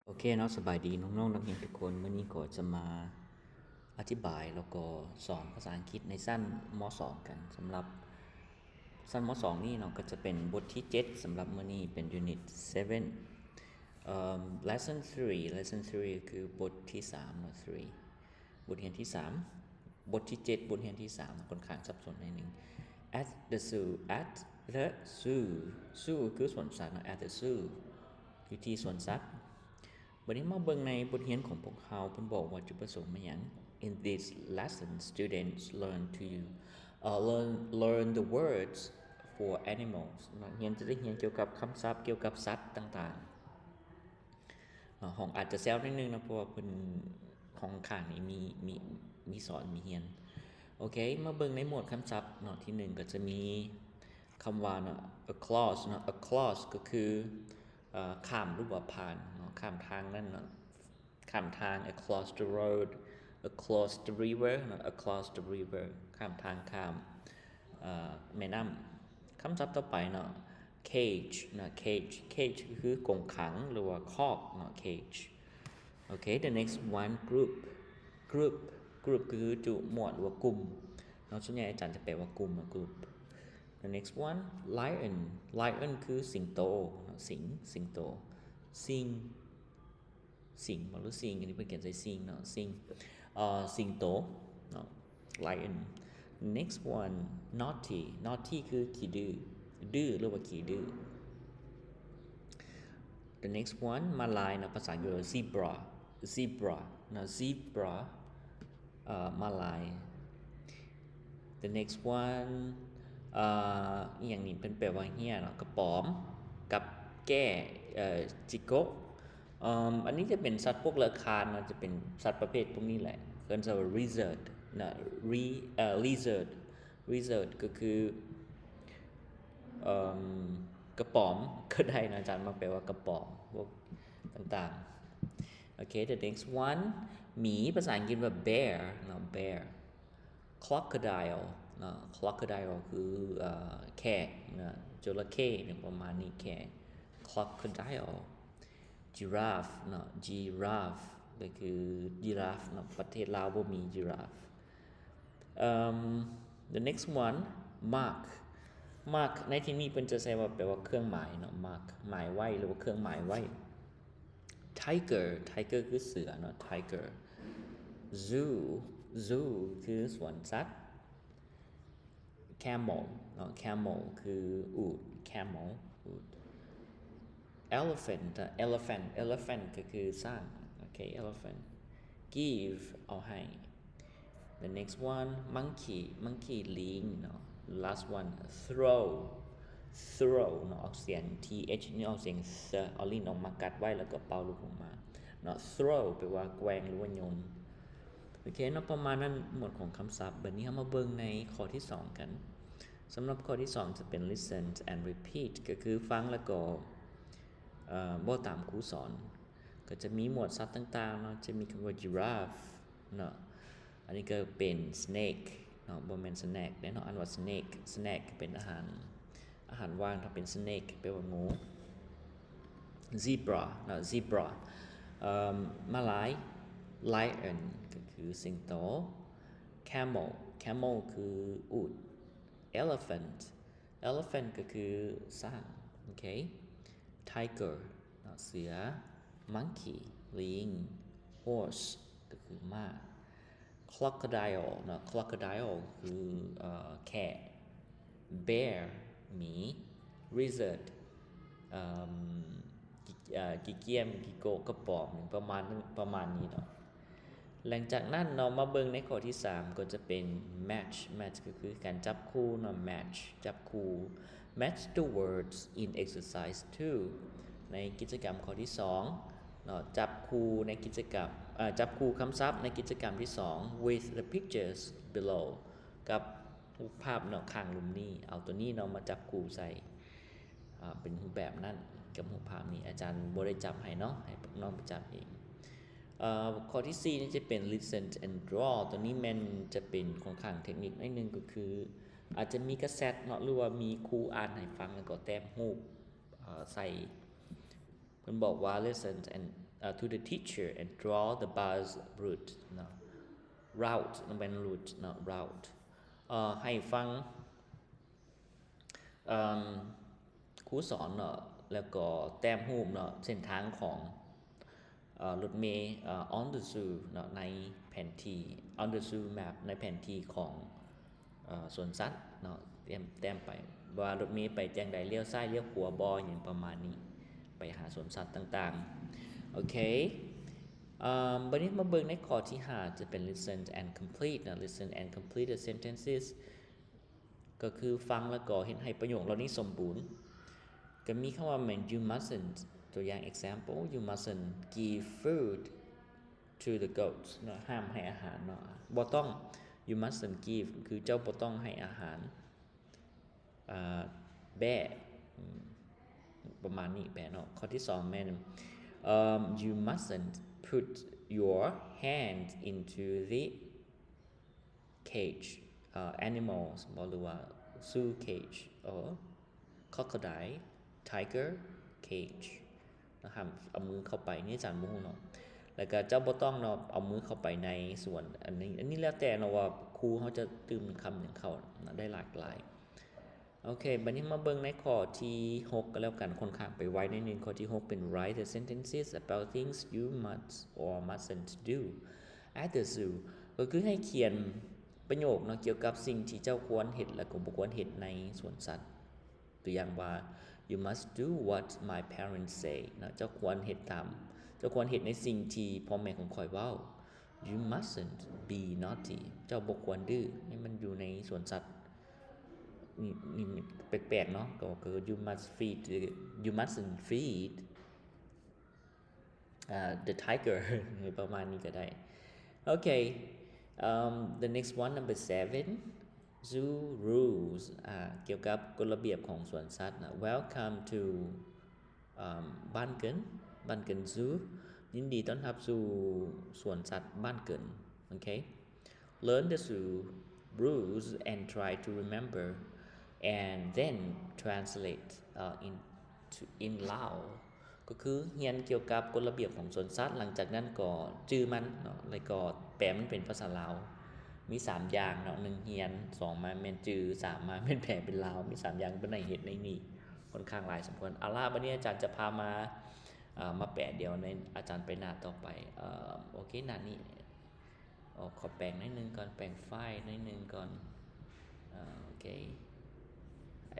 ໂອເຄເນາະ, ສະບາຍດີນ້ອງໆນັກຮຽນທຸກຄົນ. ມື້ນີ້ກໍຈະມາອະທິບາຍ ແລ້ວກໍສອນພາສາອັງກິດໃນຊັ້ນ ມ.ສອງ ກັນ. ສຳລັບຊັ້ນ ມ.ສອງ ນີ້ເນາະ ກໍຈະເປັນບົດທີເຈັດ ສຳລັບມື້ນີ້ເປັນ unit seven ເອີ່ມ lesson three. Lesson three ກໍຄືບົດທີສາມເນາະ three ບົດຮຽນທີສາມ. ບົດທີເຈັດ ບົດຮຽນທີສາມ ຂ້ອນຂ້າງສັບສົນໜ້ອຍໜຶ່ງ. At the zoo. At the zoo. Zoo ຄືສວນສັດເນາະ, at the zoo ຢູ່ທີ່ສວນສັດ. ບັດນີ້ມາເບິ່ງໃນບົດຮຽນຂອງພວກເຮົາ, ເພິ່ນບອກວ່າຈຸດປະສົງແມ່ນຫຍັງ? In this lesson, students learn to, uh, learn, learn the words for animals. ນັກຮຽນຈະໄດ້ຮຽນກ່ຽວກັບຄຳສັບກ່ຽວກັບສັດຕ່າງໆ. ເນາະ, ຫ້ອງອາດຈະແຊວໜ້ອຍໜຶ່ງເນາະ ເພາະວ່າເພິ່ນ ຫ້ອງຂ້າງນີ້ມີ ມີ ມີສອນ ມີຮຽນ. ໂອເຄ, ມາເບິ່ງໃນໝວດຄຳສັບເນາະ. ທີໜຶ່ງກໍຈະມີຄຳວ່າເນາະ across ເນາະ, across ກໍຄື ເອີ່ ຂ້າມ ຫຼືວ່າຜ່ານເນາະ, ຂ້າມທາງນັ້ນເນາະ, ຂ້າມທາງ across the road, across the river ເນາະ, across the river ຂ້າມທາງ ຂ້າມ ເອີ່ ແມ່ນ້ຳ. ຄຳສັບຕໍ່ໄປເນາະ cage ເນາະ, cage. Cage ກໍຄືກົງຂັງ ຫຼືວ່າຄອກເນາະ, cage. ໂອເຄ, the next one, group. Group. Group ກໍຄືຈຸໝວດ ຫຼືວ່າກຸ່ມເນາະ, ສ່ວນໃຫຍ່ອາຈານຈະແປວ່າກຸ່ມເນາະ, group. The next one, lion. Lion ຄືສິງໂຕເນາະ, ສິງ ສິງໂຕ. ຊິງ ສິງບໍ ຫຼື ຊິງ? ອັນນີ້ເພິ່ນຂຽນໃສ່ຊິງເນາະ, ຊິງ ເອີ່ ສິງໂຕເນາະ, lion. Next one, naughty. Naughty ຄືຂີ້ດື້, ດື້ ຫຼືວ່າຂີ້ດື້. The next one, ມ້າລາຍເນາະ, ພາສາອັງກິດວ່າ zebra. Zebra ເນາະ, zebra ເອີ່ ມ້າລາຍ. The next one, ເອີ່ ອີ່ຫຍັງນີ້ ເພິ່ນແປວ່າເຮຍເນາະ, ກະປອມ ກັບແກ້ ເອີ່ ຈິໂກະ. ເອີ່ມ ອັນນີ້ຈະເປັນສັດພວກເລືອກຄານເນາະ, ຈະເປັນສັດປະເພດພວກນີ້ແຫຼະ, ເອີ້ນວ່າ lizard ເນາະ, li- ເອີ່ lizard. Lizard ກໍຄື ເອີ່ມ ກະປອມກໍໄດ້ເນາະ, ອາຈານມັກແປວ່າກະປອມ ພວກຕ່າງໆ. ໂອເຄ, the next one, ໝີ, ພາສາອັງກິດວ່າ bear ເນາະ, bear. Crocodile ເນາະ, crocodile ຄື ເອີ່ ແຂ້ເນາະ, ຈົລະເຂ້ ຫຍັງປະມານນີ້, ແຂ້. Crocodile. Giraffe ເນາະ, giraffe ກໍຄື giraffe ເນາະ, ປະເທດລາວບໍ່ມີ giraffe. ເອີ່ມ the next one, mark. Mark ໃນທີ່ນີ້ເພິ່ນຈະໃຊ້ວ່າ ແປວ່າເຄື່ອງໝາຍເນາະ, mark ໝາຍໄວ້ ຫຼືວ່າເຄື່ອງໝາຍໄວ້. Tiger. Tiger ຄືເສືອເນາະ, tiger. Zoo. Zoo ຄືສວນສັດ. Camel ເນາະ, camel ຄືອູດ, camel ອູດ. Elephant. Elephant. Elephant ກໍຄືຊ້າງ. ໂອເຄ, elephant. Give ເອົາໃຫ້. The next one, monkey. Monkey ລີງເນາະ. Last one, throw. Throw ເນາະ, ອອກສຽງ th ນີ້ອອກສຽງ th, ເອົາລີ້ນອອກມາກັດໄວ້ ແລ້ວກໍເປົ່າລູກອອກມາເນາະ. Throw ແປວ່າແກວ່ງ ຫຼືວ່າຍົນ. ໂອເຄເນາະ, ປະມານນັ້ນ ໝວດຂອງຄຳສັບ. ບັດນີ້ເຮົາມາເບິ່ງໃນຂໍ້ທີສອງກັນ. ສຳລັບຂໍ້ທີສອງຈະເປັນ listen and repeat ກໍຄືຟັງແລ້ວກໍ ເອີ່ ເວົ້າຕາມຄູສອນ. ກໍຈະມີໝວດສັດຕ່າງໆເນາະ, ຈະມີຄຳວ່າ giraffe ເນາະ, ອັນນີ້ກໍເປັນ snake ເນາະ, ບໍ່ແມ່ນ snack ເດ້ເນາະ, ອ່ານວ່າ snake. Snake ກໍເປັນອາຫານ ອາຫານຫວ່າງ, ຖ້າເປັນ snake ແປວ່າງູ. Zebra ເນາະ, zebra. ເອີ່ມ ມ້າລາຍ. Lion ກໍຄືສິງໂຕ. Camel. Camel ຄືອູດ. Elephant. Elephant ກໍຄືຊ້າງ. ໂອເຄ. Tiger ເນາະ, ເສືອ. Monkey ລີງ. Horse ກໍຄືມ້າ. Crocodile ເນາະ, crocodile ຄື ເອີ່ ແຂ້. Bear ໝີ. Lizard ເອີ່ມ ກິ- ເອີ່ ຂີ້ກ້ຽມ, ຂີ້ໂກະ, ກະປອມ ປະມານ ປະມານນີ້ເນາະ. ຫຼັງຈາກນັ້ນເນາະ, ມາເບິ່ງໃນຂໍ້ທີສາມ ກໍຈະເປັນ match. Match ກໍຄືການຈັບຄູ່ເນາະ, match ຈັບຄູ່. Match the words in exercise two. ໃນກິດຈະກຳຂໍ້ທີສອງເນາະ, ຈັບຄູ່ໃນກິດຈະກຳ ເອີ່ ຈັບຄູ່ຄຳສັບໃນກິດຈະກຳທີສອງ with the pictures below ກັບຮູບພາບເນາະ ຂ້າງລຸ່ມນີ້. ເອົາຕົວນີ້ເນາະມາຈັບຄູ່ໃສ່ ອາ ເປັນຮູບແບບນັ້ນກັບຮູບພາບນີ້. ອາຈານບໍ່ໄດ້ຈັບໃຫ້ເນາະ, ໃຫ້ພວກນ້ອງໄປຈັບເອງ. ເອີ່ ຂໍ້ທີສີ່ນີ້ຈະເປັນ listen and draw. ຕົວນີ້ແມ່ນຈະເປັນຂ້ອນຂ້າງເທັກນິກໜ້ອຍໜຶ່ງ, ກໍຄືອາດຈະມີກະແຊັດເນາະ ຫຼືວ່າມີຄູອ່ານໃຫ້ຟັງ ແລ້ວກໍແຕ້ມຮູບ ເອີ່ ໃສ່. ເພິ່ນບອກວ່າ listen and uh, to the teacher and draw the bus route ເນາະ route ແມ່ນ route ເນາະ route ເອີ່ ໃຫ້ຟັງ ເອີ່ມ ຄູສອນເນາະ ແລ້ວກໍແຕ້ມຮູບເນາະ ເສັ້ນທາງຂອງ ເອີ່ ລົດເມ ເອີ່ on the zoo ເນາະ ໃນແຜນທີ່ on the zoo map ໃນແຜນທີ່ຂອງ ເອີ່ ສວນສັດເນາະ ແຕ້ມ ແຕ້ມໄປວ່າລົດເມໄປຈັ່ງໃດ ລ້ຽວຊ້າຍ ລ້ຽວຂວາບໍ່ ຫຍັງປະມານນີ້ ໄປຫາສວນສັດຕ່າງໆ ໂອເຄ ເອີ່ມ ບັດນີ້ມາເບິ່ງໃນຂໍ້ທີຫ້າ ຈະເປັນ listen and complete ເນາະ listen and complete the sentences ກໍຄືຟັງແລ້ວກໍເຮັດໃຫ້ປະໂຫຍກເຫຼົ່ານີ້ສົມບູນ ກໍມີຄຳວ່າແມ່ນ you mustn't ຕົວຢ່າງ example you mustn't give food to the goats ເນາະ ຫ້າມໃຫ້ອາຫານເນາະ ບໍ່ຕ້ອງ you mustn't give ຄືເຈົ້າບໍ່ຕ້ອງໃຫ້ອາຫານ ອ່າ ແບ້ ອາ ປະມານນີ້ແປເນາະ ຂໍ້ທີສອງແມ່ນ ເອີ່ມ you mustn't put your hand into the cage ເອີ່ animals ບໍ ຫຼືວ່າ zoo cage or crocodile tiger cage ນະ ຫ້າມເອົາມືເຂົ້າໄປ ນີ້ອາຈານບໍ່ຮູ້ເນາະ ແລ້ວກະເຈົ້າບໍ່ຕ້ອງເນາະ ເອົາມືເຂົ້າໄປໃນສວນ ອັນນີ້ ອັນນີ້ແລ້ວແຕ່ເນາະວ່າຄູເຮົາຈະຕື່ມຄຳຫຍັງເຂົ້ານະ ໄດ້ຫຼາກຫຼາຍ ໂອເຄ ບັດນີ້ມາເບິ່ງໃນຂໍ້ທີຫົກກໍແລ້ວກັນ ຂ້ອນຂ້າງໄປໄວໜ້ອຍໜຶ່ງ ຂໍ້ທີຫົກເປັນ write the sentences about things you must or mustn't do at the zoo ກໍຄືໃຫ້ຂຽນປະໂຫຍກເນາະ ກ່ຽວກັບສິ່ງທີ່ເຈົ້າຄວນເຮັດ ແລະກໍບໍ່ຄວນເຮັດໃນສວນສັດ ຕົວຢ່າງວ່າ you must do what my parents say ເນາະ ເຈົ້າຄວນເຮັດຕາມ ເຈົ້າຄວນເຮັດໃນສິ່ງທີ່ພໍ່ແມ່ຂອງຂ້ອຍເວົ້າ you mustn't be naughty ເຈົ້າບໍ່ຄວນດື້ ໃຫ້ມັນຢູ່ໃນສວນສັດ ນີ້ ນີ້ແປກໆເນາະ ກໍ ກໍ you must feed you mustn't feed uh the tiger ປະມານນີ້ກໍໄດ້ ໂອເຄ um the next one number seven zoo rules ອ່າ ກ່ຽວກັບກົດລະບຽບຂອງສວນສັດນະ welcome to ເອີ່ມ ບ້ານເກີນ ບ້ານເກີນ Zoo ຍິນດີຕ້ອນຮັບສູ່ສວນສັດບ້ານເກີນ ໂອເຄ learn the zoo rules and try to remember and then translate uh, in to in Lao ກໍຄືຮຽນກ່ຽວກັບກົດລະບຽບຂອງສວນສັດ ຫຼັງຈາກນັ້ນກໍຈື່ມັນເນາະ ແລ້ວກໍແປມັນເປັນພາສາລາວ ມີສາມຢ່າງເນາະ ໜຶ່ງຮຽນ ສອງມາແມ່ນຈື່ ສາມມາແມ່ນແປເປັນລາວ ມີສາມຢ່າງ ເພິ່ນໃຫ້ເຮັດໃນນີ້ ຂ້ອນຂ້າງຫຼາຍສົມຄວນ ເອົາລະ ບັດນີ້ອາຈານຈະພາມາ ເອີ່ມ ມາແປ ດຽວໃນອາຈານໄປໜ້າຕໍ່ໄປ ເອີ່ມ ໂອເຄ ໜ້ານີ້ ອອກ ຂໍແປງໜ້ອຍໜຶ່ງກ່ອນ ແປງໄຟລ໌ໜ້ອຍໜຶ່ງກ່ອນ ເອີ່ມ ໂອເຄ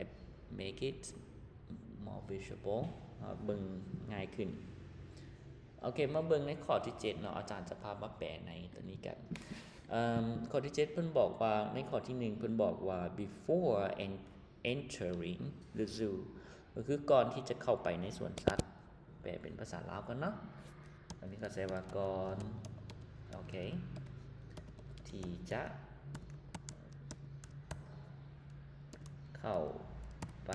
I make it more visible ເອົາເບິ່ງງ່າຍຂຶ້ນ ໂອເຄ ມາເບິ່ງໃນຂໍ້ທີເຈັດເນາະ ອາຈານຈະພາມາແປໃນຕົວນີ້ກັນ ເອີ່ມ ຂໍ້ທີເຈັດເພິ່ນບອກວ່າ ໃນຂໍ້ທີໜຶ່ງເພິ່ນບອກວ່າ before and entering the zoo ກໍຄືກ່ອນທີ່ຈະເຂົ້າໄປໃນສວນສັດ ແປເປັນພາສາລາວກ່ອນເນາະ ອັນນີ້ກໍໃສ່ວ່າກ່ອນ ໂອເຄ ທີ່ຈະເຂົ້າໄປ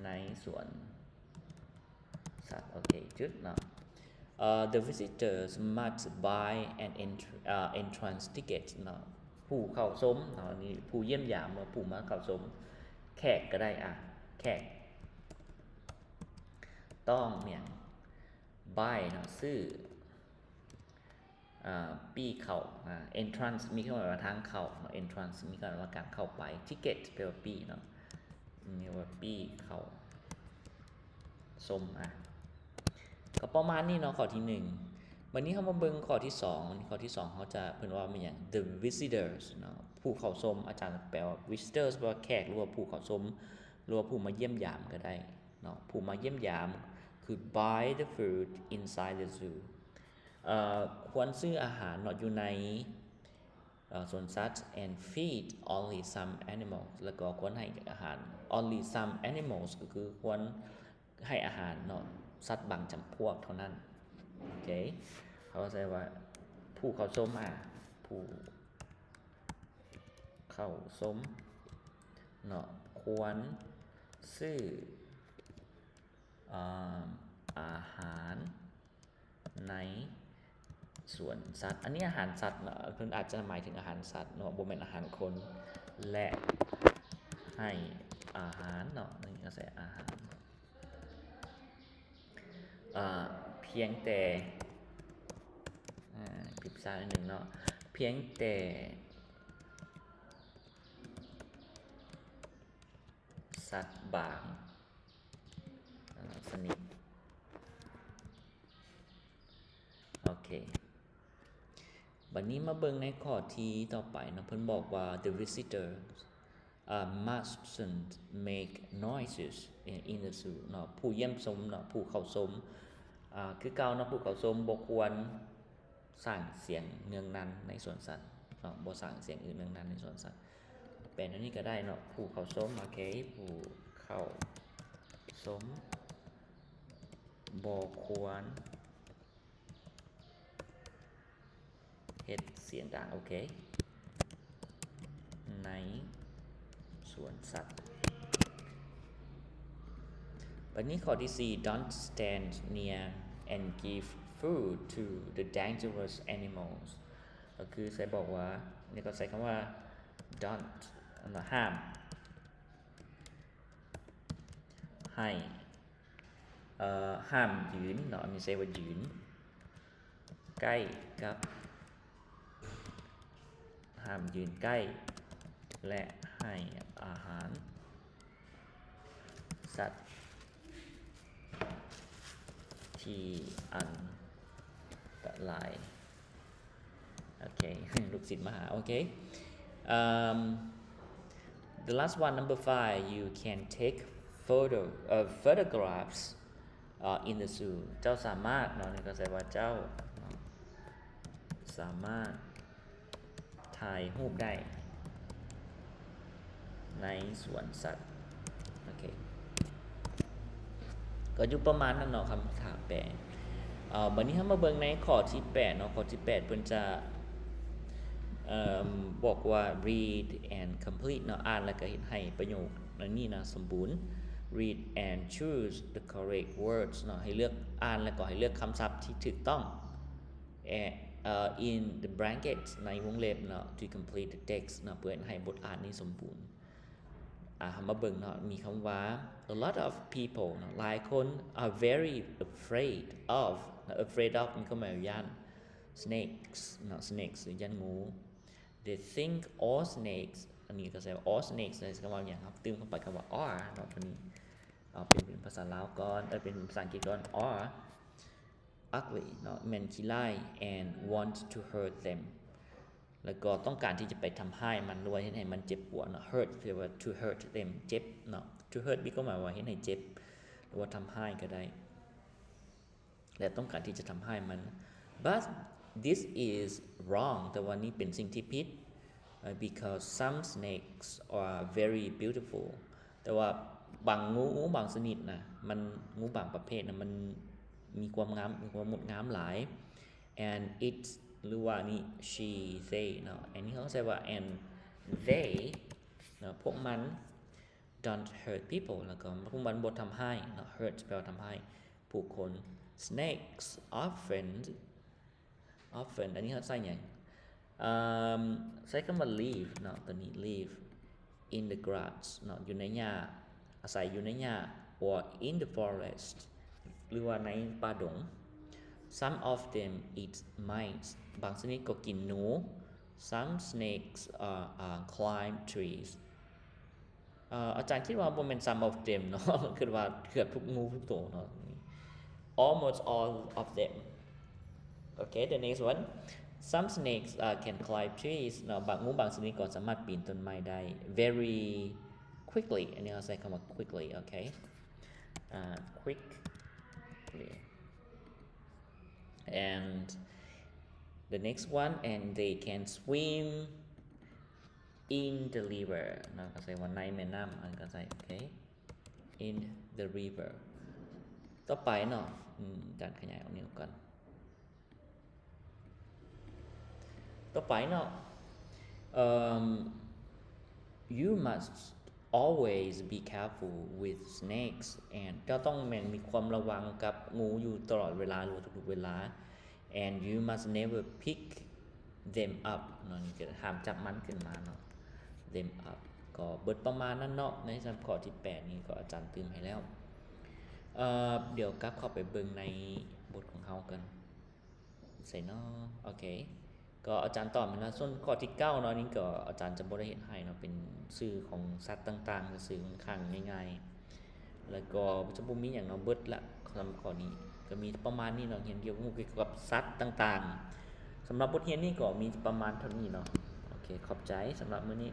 ໃນສວນ ສັດ ໂອເຄ ຈຸດເນາະ ເອີ່ the visitors must buy an entr- ເອີ່ entrance ticket ເນາະ ຜູ້ເຂົ້າຊົມເນາະ ນີ້ຜູ້ຢ້ຽມຢາມ ເມື່ອຜູ້ມາເຂົ້າຊົມ ແຂກກໍໄດ້ ອ່າ ແຂກ ຕ້ອງຫຍັງ buy ເນາະ ຊື້ ອ່າ ປີ້ເຂົ້າ ອ່າ entrance ມີຄວາມໝາຍວ່າທາງເຂົ້າເນາະ entrance ມີຄວາມໝາຍວ່າການເຂົ້າໄປ ticket ແປວ່າປີ້ເນາະ ນີ້ວ່າປີ້ເຂົ້າຊົມ ອ່າ ກໍປະມານນີ້ເນາະ ຂໍ້ທີໜຶ່ງ ບັດນີ້ເຮົາມາເບິ່ງຂໍ້ທີສອງ ຂໍ້ທີສອງເຮົາຈະ ເພິ່ນວ່າແມ່ນຫຍັງ the visitors ເນາະ ຜູ້ເຂົ້າຊົມ ອາຈານແປວ່າ visitors ແປວ່າແຂກ ຫຼືວ່າຜູ້ເຂົ້າຊົມ ຫຼືວ່າຜູ້ມາຢ້ຽມຢາມກໍໄດ້ເນາະ ຜູ້ມາຢ້ຽມຢາມ could buy the food inside the zoo ເອີ່ ຄວນຊື້ອາຫານເນາະ ຢູ່ໃນ ເອີ່ ສວນສັດ and feed only some animals ແລ້ວກໍຄວນໃຫ້ອາຫານ only some animals ກໍຄືຄວນໃຫ້ອາຫານເນາະ ສັດບາງຈຳພວກເທົ່ານັ້ນ ໂອເຄ ເຮົາໃສ່ວ່າ ຜູ້ເຂົ້າຊົມ ອ່າ ຜູ້ເຂົ້າຊົມເນາະ ຄວນຊື້ ອ່າ ອາຫານ ໃນສວນສັດ ອັນນີ້ອາຫານສັດເນາະ ເພິ່ນອາດຈະໝາຍເຖິງອາຫານສັດເນາະ ບໍ່ແມ່ນອາຫານຄົນ ແລະ ໃຫ້ອາຫານເນາະ ນີ້ກໍໃສ່ອາຫານ ອາ ພຽງແຕ່ ອາ ຜິດພາສາໜ້ອຍໜຶ່ງເນາະ ພຽງແຕ່ສັດບາງ ອາ ຊະນິດ. ໂອເຄ ບັດນີ້ມາເບິ່ງໃນຂໍ້ທີ່ຕໍ່ໄປເນາະ ເພິ່ນບອກວ່າ the visitors, uh, mustn't make noises in the zoo ເນາະ ຜູ້ຢ້ຽມຊົມເນາະ ຜູ້ເຂົ້າຊົມ ອາ ຄືເກົ່າເນາະ ຜູ້ເຂົ້າຊົມບໍ່ຄວນສ້າງສຽງເນືອງນັນໃນສວນສັດເນາະ ບໍ່ສ້າງສຽງອື່ນເນືອງນັນໃນສວນສັດ. ແປແນວນີ້ກໍໄດ້ເນາະ ຜູ້ເຂົ້າຊົມ ໂອເຄ ຜູ້ເຂົ້າຊົມບໍ່ຄວນ ເຮັດສຽງດັງ ໂອເຄ ໃນສວນສັດ. ບັດນີ້ຂໍ້ທີສີ່ Don't stand near and give food to the dangerous animals ກໍຄືໃຊ້ບອກວ່າ ນີ້ກໍໃຊ້ຄຳວ່າ Don't ຫ້າມ ໃຫ້ ເອີ ຫ້າມຢືນເນາະ ອັນນີ້ໃຊ້ວ່າຢືນໃກ້ກັບ ຫ້າມຢືນໃກ້ ແລະ ໃຫ້ອາຫານສັດທີ່ອັນຕະລາຍ. ໂອເຄ ລູກສິດມາຫາ ໂອເຄ ເອີ່ມ the last one, number five, you can take photo, uh, photographs, uh, in the zoo. ເຈົ້າສາມາດເນາະ ນີ້ກໍແປວ່າເຈົ້າເນາະ ສາມາດຖ່າຍຮູບໄດ້ ໃນສວນສັດ. ໂອເຄ ກໍຢູ່ປະມານນັ້ນເນາະ ຄຳຖາມແປ. ເອີ ບັດນີ້ເຮົາມາເບິ່ງໃນຂໍ້ທີແປດເນາະ ຂໍ້ທີແປດເພິ່ນຈະ ເອີ່ມ ບອກວ່າ read and complete ເນາະ ອ່ານແລ້ວກໍເຮັດໃຫ້ປະໂຫຍກອັນນີ້ນະສົມບູນ. Read and choose the correct words ເນາະ ໃຫ້ເລືອກ ອ່ານແລ້ວກໍໃຫ້ເລືອກຄຳສັບທີ່ຖືກຕ້ອງ. ເອີ in the brackets ໃນວົງເລັບເນາະ to complete the text ເນາະ ເພື່ອເຮັດໃຫ້ບົດອ່ານນີ້ສົມບູນ. ອາ ເຮົາມາເບິ່ງເນາະ ມີຄຳວ່າ a lot of people ເນາະ ຫຼາຍຄົນ are very afraid of ເນາະ afraid of ມີຄວາມໝາຍວ່າຢ້ານ snakes ເນາະ snakes ຫຼືຢ້ານງູ. They think all snakes ອັນນີ້ກໍໃຊ້ວ່າ all snakes ໃນຄຳວ່າຫຍັງ ເຮົາຕື່ມເຂົ້າໄປຄຳວ່າ are ເນາະ ຕົວນີ້ ເອົາເປັນ ເປັນພາສາລາວກ່ອນ ເອີ ເປັນພາສາອັງກິດກ່ອນ are ugly ເນາະ ແມ່ນຂີ້ຮ້າຍ and want to hurt them ແລ້ວກໍຕ້ອງການທີ່ຈະໄປທຳຮ້າຍມັນ ຫຼືວ່າເຮັດໃຫ້ມັນເຈັບປວດເນາະ. Hurt ແປວ່າ to hurt them ເຈັບເນາະ to hurt ມີຄວາມໝາຍວ່າເຮັດໃຫ້ເຈັບ ຫຼືວ່າທຳຮ້າຍກໍໄດ້ ແລະ ຕ້ອງການທີ່ຈະທຳຮ້າຍມັນ. But this is wrong ແຕ່ວ່ານີ້ເປັນສິ່ງທີ່ຜິດ because some snakes are very beautiful ແຕ່ວ່າບາງງູ ງູບາງຊະນິດນະ ມັນ ງູບາງປະເພດນະ ມັນມີຄວາມງາມ ມີຄວາມງົດງາມຫຼາຍ. And it ຫຼືວ່ານີ້ she, they ເນາະ ອັນນີ້ເຮົາໃຊ້ວ່າ and they ເນາະ ພວກມັນ don't hurt people ແລ້ວກໍພວກມັນບໍ່ທຳຮ້າຍເນາະ hurt ແປວ່າທຳຮ້າຍຜູ້ຄົນ. Snakes often often ອັນນີ້ເຮົາໃຊ້ຫຍັງ? ເອີ່ມ ໃຊ້ຄຳວ່າ live ເນາະ ຕົວນີ້ live in the grass ເນາະ ຢູ່ໃນຫຍ້າ ອາໄສຢູ່ໃນຫຍ້າ or in the forest ຫຼືວ່າໃນປ່າດົງ. Some of them eat mice ບາງຊະນິດກໍກິນໜູ. Some snakes, uh, uh, climb trees. ເອີ ອາຈານຄິດວ່າບໍ່ແມ່ນ some of them ເນາະ ຄິດວ່າເກືອບທຸກງູທຸກໂຕເນາະ almost all of them. Okay, the next one. Some snakes, uh, can climb trees ເນາະ ບາງ ງູບາງຊະນິດກໍສາມາດປີນຕົ້ນໄມ້ໄດ້ very quickly ອັນນີ້ເຮົາໃຊ້ຄຳວ່າ quickly. Okay, uh, quickly. And the next one, and they can swim in the river ເນາະ ກໍໃຊ້ວ່າໃນແມ່ນ້ຳ ອັນກໍໃຊ້ ໂອເຄ in the river. ຕໍ່ໄປເນາະ ອາຈານຂະຫຍາຍອອກນີ້ກ່ອນ. ຕໍ່ໄປເນາະ ເອີ່ມ you must always be careful with snakes and ເຈົ້າຕ້ອງແມ່ນມີຄວາມລະວັງກັບງູຢູ່ຕະຫຼອດເວລາ ຫຼືວ່າທຸກໆເວລາ. And you must never pick them up ເນາະ ນີ້ກໍຫ້າມຈັບມັນຂຶ້ນມາເນາະ them up. ກໍເບິດປະມານນັ້ນເນາະ ໃນສຳລັບຂໍ້ທີແປດນີ້ກໍອາຈານຕື່ມໃຫ້ແລ້ວ. ເອີ ດຽວກັບເຂົ້າໄປເບິ່ງໃນບົດຂອງເຮົາກັນ ໃສເນາະ ໂອເຄ ກໍອາຈານຕອບແມ່ນວ່າ ສ່ວນຂໍ້ທີເກົ້າເນາະ ນີ້ກໍອາຈານຈະບໍ່ໄດ້ເຮັດໃຫ້ເນາະ ເປັນຊື່ຂອງສັດຕ່າງໆ ຊື່ຂ້ອນຂ້າງງ່າຍໆ ແລ້ວກໍຈະບໍ່ມີຫຍັງເນາະ ເບິດລະ ສຳລັບຂໍ້ນີ້ ກໍມີປະມານນີ້ເນາະ ຮຽນກ່ຽວກັບສັດຕ່າງໆ ສຳລັບບົດຮຽນນີ້ກໍມີປະມານເທົ່ານີ້ເນາະ ໂອເຄ ຂອບໃຈສຳລັບມື້ນີ້.